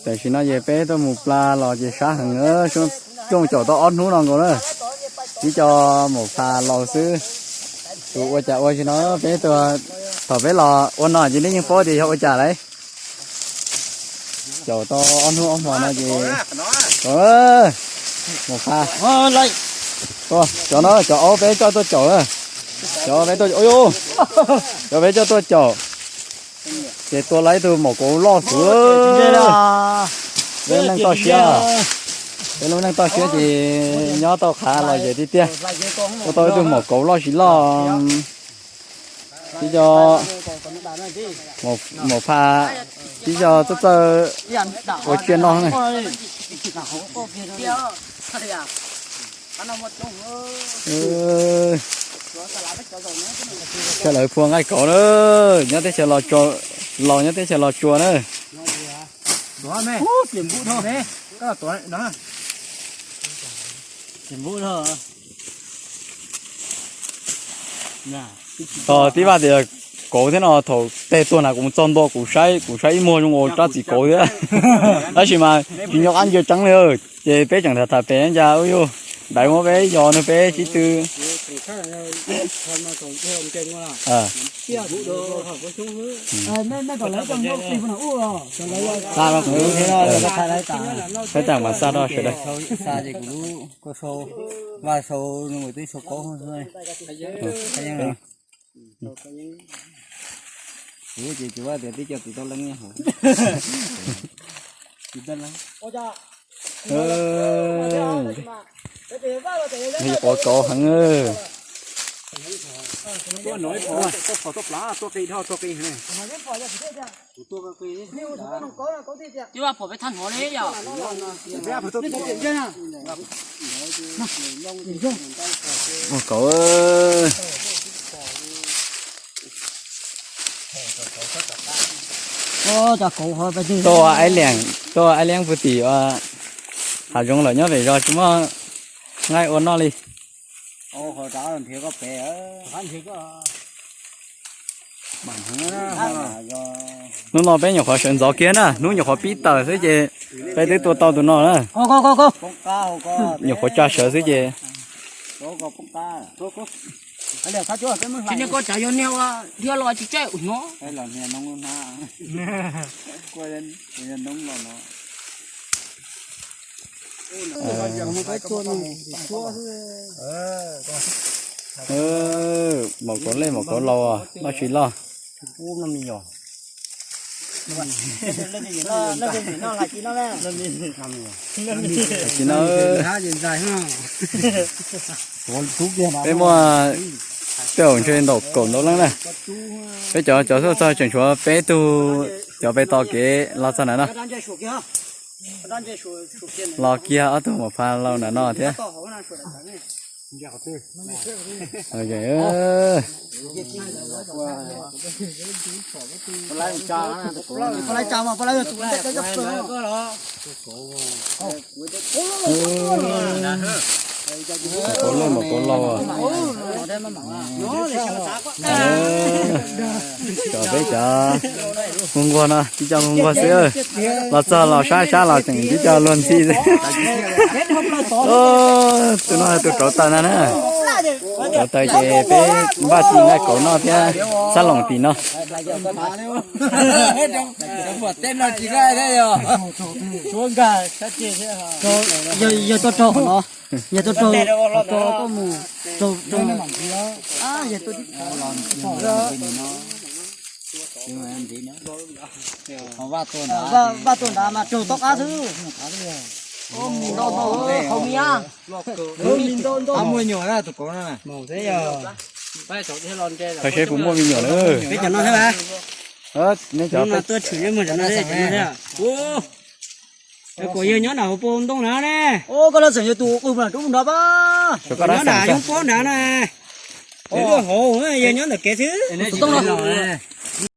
Tam sim no ces peb tuaj mus plas los ces sab heev, tuaj mus caum tau ob hnub no nkaus na. Tib co maum phas laus xwb, tus ua cas ua tsis no, peb tuaj, thaum peb los ua no ces nej yeej paub tias yog ua cas lawm. Caum tau ob hnub ob hmo no ces, maum phas, cov no cov aub peb coj tuaj caum, cov peb tuaj, cov peb coj tuaj caum. Ces tua lawm ib tug maum kauv loj xwb. Peb lub neej toj siab, peb lub neej toj siab ces nyob tau qhav los yawm tiag tiag. Tua tau ib tug maum kauv loj tsis loj. Tib co maum phas, tib co txawj txawj ua tsiaj noj na. Sawv daws phua nqaij kauv na, nyob teb chaws Los Tsuas, los nyob teb chaws Los Tsuas na. Tog tib vaj tias kauv thiab no, thaum teg tuag na kuv mus txog ntua kuv saib, kuv saib ib muag zoo ua rab txiv kauv thiab. Tab sis mas tsis nco qab ntsia tseeb li, ces peb tseem tham tham pem ncas ub yuj, dawv muab peb yos nrog peb sib tw. Peb tag mas xa rau sawv daws. Quav kauv heev. Ua kauv. Tuaj aib liam, tuaj aib liam puag tim hav zoov lawm, nyob pem zos tsis muaj nqaij ua noj li. Hnub no peb nyuam qhuav sawv ntxov kiag na, hnub nyuam qhuav pib tawm xwb ces peb twb tua tau tus no na. Nyuam qhuav tsa sawv xwb ces. Tsis niag koj tsav yog niag ua dhia los tsis caij ua no. Maum kauv lej maum kauv laus, loj tsis loj. Tsis no, peb muaj tej zaum ntshe ntaus kaum ntau leej na. Peb cov, cov tuaj txog tseem tshuav peb tug cov pem tos kev los txog ntawm no. Los kiag ob tug maum phas laus ntawm no thiab. Maum kauv lej maum kauv laus. Cov peb cov nquag nquag no, tib co nquag nquag xwb. Los txog los sab sab los tseem tib co luag ntxhi xwb. Tus no tus rauv taws ntag na. Rauv taws ces peb npaj tsis nqaij kauv noj thiab xab loos tim no. Yog tuaj rau qhov no, yog tuaj rau, tuaj mus rau, rau, yog tuaj vaj tuaj nrad mas raug toj qab xwb. Qhov mi, qhov muaj nyuam na tus kauv no. Qhov seb puas muaj me nyuam na. Peb cov no thiab, tuaj tshwm mus cov no thiab. Kuv yawg nyob nram hauv paus ntoo na ne. Koj laj xeem yog tus qw mus nram roob mus nrad pab. Nyob nram yoob pob nrad na. Hauv yawg nyob ntawm kev xwb. Tus toob no.